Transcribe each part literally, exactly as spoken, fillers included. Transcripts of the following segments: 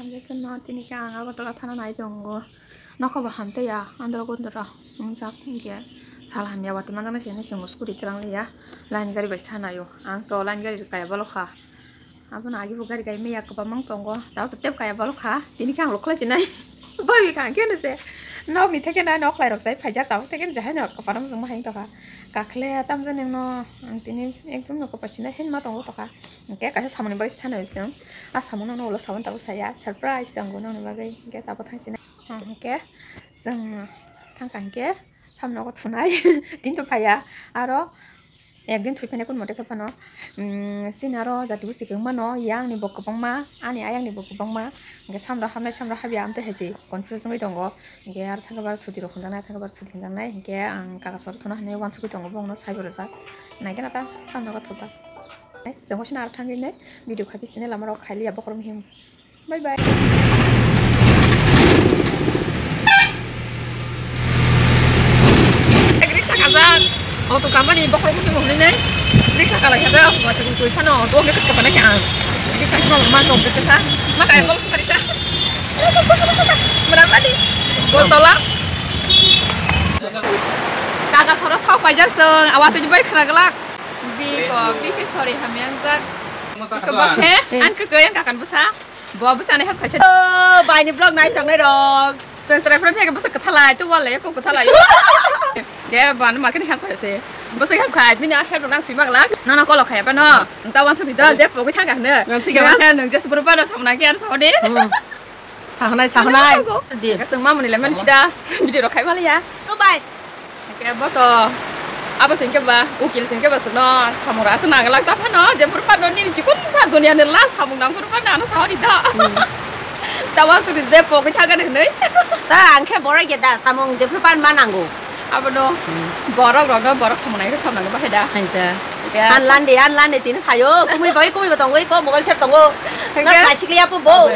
Jotono tini khe ang Agartala thana nai tongo. Nokho bo hamtaiya, andro gondro wngjak hinkhe sal hamya watwi manjaknai se hinwi chwng scooty twlang liya. Line gari bai se thanaio. Ang to line gari kaya bolokha. Abono agi bo gari gai maya kwbangma tongo. Tao to tep kaya bolokha. Tini khe ang rokhlai sinai. Babi kha ang khe no se. Nokni theke na noklai rok sai phaijak tao theke no se haino kwpar mujung ma hai tokha. Kakhle tamjani no ang tini ekdom no kwpar sinai hin ma tongo tokha. Hinkhe kaisa samani bagwi se thana bising. A samano no ulo samani tabuk saya. Surprise tongo nokni bagwi. Hinkhe tabuk thang sinai. Hinkhe chwng thangkha hinkhe samano thunai. Tini to phaiya. Aro ekdin thwi phai nai kun mote khe phano. Chini aro jati busti kwbangma no. Yang ni bo kwbangma. Ani ayang ni bo kwbangma. Hinkhe samrok hapnai samrok hapya amtwi hai se confuse wngwi tongo. Hinkhe aro thangkhe bar chuti rok hwnjaknai, thangkhe bar chuti hwnjaknai. Hinkhe ang kaka soro thuna hinwi uansukwi tongo, bongno saibo rwjak. Naikhe nata samno gotho jak. Chwng waisano aro thangwi nai video khaiphi sini lama rok khailiya bokhorok him. Bye bye. Riksa kajak. Auto kamani bokhorok muchung hwnwi nai. Riksa kalai kajak. Watwi twi phano. Auto hwnwi kisa panai kha ang. Riksa phano ma tong kisa. Ma kai bol. Mwnamani. Gotola. Kaka soro sao paijak chwng, awa twi bai khwna glak. Biko, bike sori hamyang jak. Biko bakhe, an kaka yang kakan bwsa. Bo bwsani help khaisa. Oh, baini vlog nai tongnai rok. Chwng chwrai phano theke bwsa kwthalai, tu wale ko kwthalai. Ke ban market help khaise. Bwsa help khai, bini help nang sima glak. Nono kolo khaya pano. Nta wansu bidal, je pogwi thangka hne. Nang sigi wansu. Nang je supur pano samna ke an saudi. Sahonai, sahonai. Di. Kasung mamuni lemon sida. Video rok khai maliya. Bye. Ke boto. Abo singke ba, ukil singke ba suno samura asa nagalak ta phano, je purpa no nini chikun sa dunia ni last samung nang purpa na ano sahori da. Tawa suri je pogwi thagan hinui. Ta angkhe borok ge da samung je purpa ma nango. Abono borok rokno borok samung nai khe samnang bahai da. Hanta. Ya. An landi, an landi tini phayo. Kumui bai, kumui ba tongo, ko mobile thep tongo. Na Hingke? Plastic ya po bo.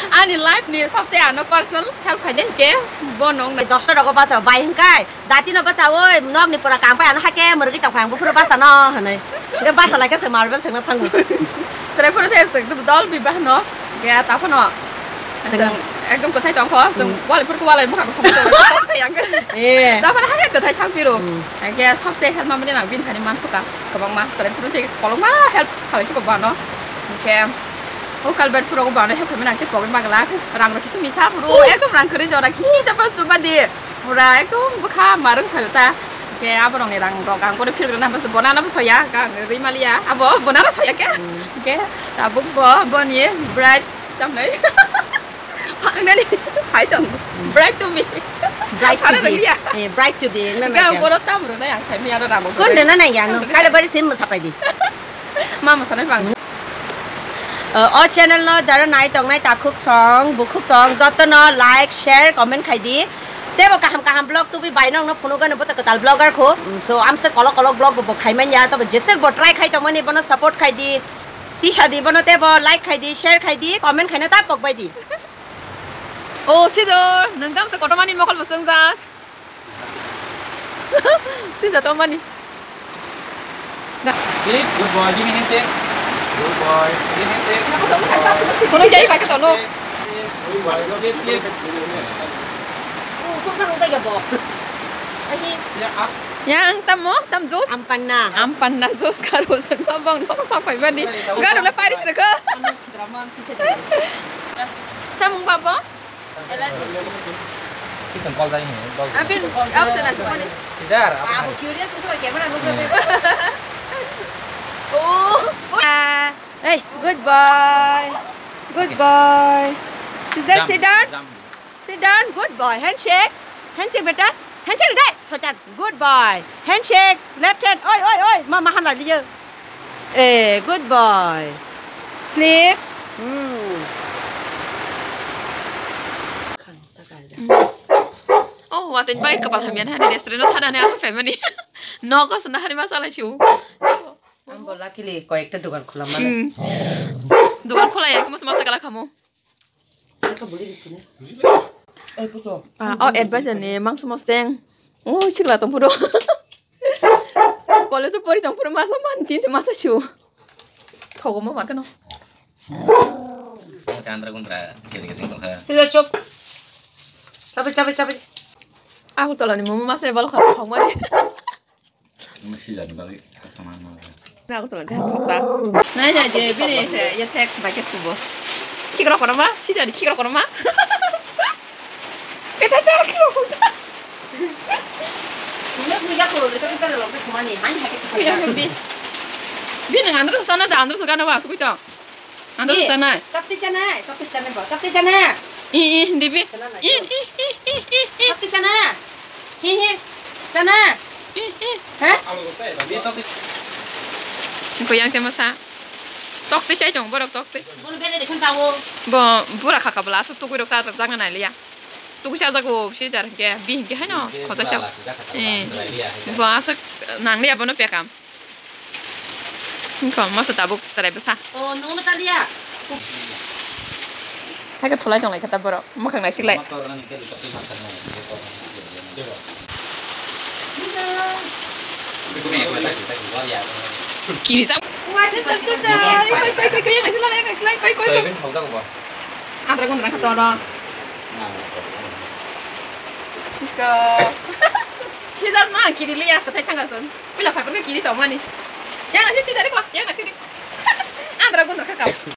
Ani life ni sabse ano personal help khaide ke bo nong na. Dosta rogo bacha bai hingkai. Dati no bacha oi, nok ni pura kam pai ano hake murgi tong phang buphuru bacha no hanai. Hingke bacha lai ke se marble thengna thangu. Sere phuru the se dol bibah no. Ge ta phano. Seng- Seng ekdom kwthai tong kho. Seng Hmm. Walai phuru walai bukha ko samai tong. Eh. Ta phano hake kwthai thang piru. Hmm. Hingke sabse help mamani nang bin thani mansuka. Kwbangma chwrai phuru tei kolokma help khalai khe bano. Hingke o kalbert phuru bano help khaimani ang khe pogwi bagla rang rok kisa misa phuru ekdom rang kwrwi jora kisi chapal chuba di pura ekdom bwkha marwng phaio ta. Hingke aborokni rang rok ang bono phirgrana bwswk bonana bw soya ang rwi maliya abo bonana soya khe. Hingke tabuk bo boni bright tamnai. Nani hai tong bright to be. Bright to be. Eh, bright to be. Nana Ga kya? Goro tam ro na yang sai mi aro ramo. Kon na na yang no. Kale bari sim sapai di. Mama sana bang. Eh, o channel no jara nai tong nai takhuk song, bukhuk song, joto no like, share, comment khai di. Tebo kaham kaham vlog tubi bai nong no phunu gano boto kwtal vlogger kho. Mm, so amse kolok kolok vlog bo khai manya to jesek bo try khai tong mani bono support khai di. Tisa di bono tebo like khai di, share khai di, comment khai na ta pok bai di. Oh, sido, nang dam se kotomani mokol bosong jak. Sida to mani. Sit, good boy, give me handshake. Good boy, give me handshake. Kono jai ka to no. Good boy, sit, sit. Ya, up. Yang tam mo, tam juice. Ampanna. Ampanna juice karo sang abang no sok pai bani. Garo le Paris le ko. Samung babo? Kita call tadi nih, call. Abin, apa sana cuma nih? Tidak, apa? Aku curious itu kayak mana lu. Oh, oh. Hey, good boy. Good boy. Sit down, sit down. Sit down, good boy. Handshake. Handshake, beta. Handshake, dai. Sotan. Good boy. Handshake. Left hand. Oi, oi, oi. Mama han lai liyo. Eh, good boy. Sleep. Hmm. Oh, watin bai kapal hamian hani restaurant thana ne asa family. Nogo sana hari masalah chu. Ambo luckily koyekta dogan khula mane. Hmm. Dogan khula ya, kamu semasa kala kamu. Eka buli di sini. Eh, puto. Ah, oh, advisor ni, mang semosteng. Oh, sikla tong puro. College pori tong puro masa man tin masa chu. Thogo mo man kano. Andra gundra kesi kesi tongkha. Sida chop. Chapai, chapai, chapai. Agartala ni momo masa balo kha thokmani. Sida ni bagwi sama no. Na Agartala ni thokta. Nai nai je bini se ya tek baket kubo. Khikrok kono ma, sida ni khikrok kono ma. Peta ta khikrok kono. Punya punya ko, itu kita dalam ke kemana? Hanya pakai cepat. Punya bi. Bi nang andro sana da andro sugana wa sugui tong. Andro sanai. Tokti sanai, tokti sanai bo, tokti sanai. I i hindi bi. I i i i i i. Tokti sanai. Hi hi. Sanai. I i. Ha? Ko yang tema sa. Tokti sai tong borok tokti. Bono bere de khon sawo. Bo bura khaka bla su tukui rok sa jak na liya. Tukui sa jak bo si jar ke bi ke haino khosa sa. Eh. Bo asuk nang liya bono pekam. Ko moso tabuk serai bwsa. Oh, no, no, taliya. Hai ka thulai tong lai kha ta borok. Mokhang nai siklai. Kiri ta. Sister, sister. Koi, koi, koi, koi, yang nai siklai, yang nai siklai, koi, koi, koi. Andra gundra kha toro. Ko. Sister na kiri liya, kothai thanga son. Pila phai phai kiri tongmani. Yang nasi sidari ko, yang nasi. Andra gundra kha kau.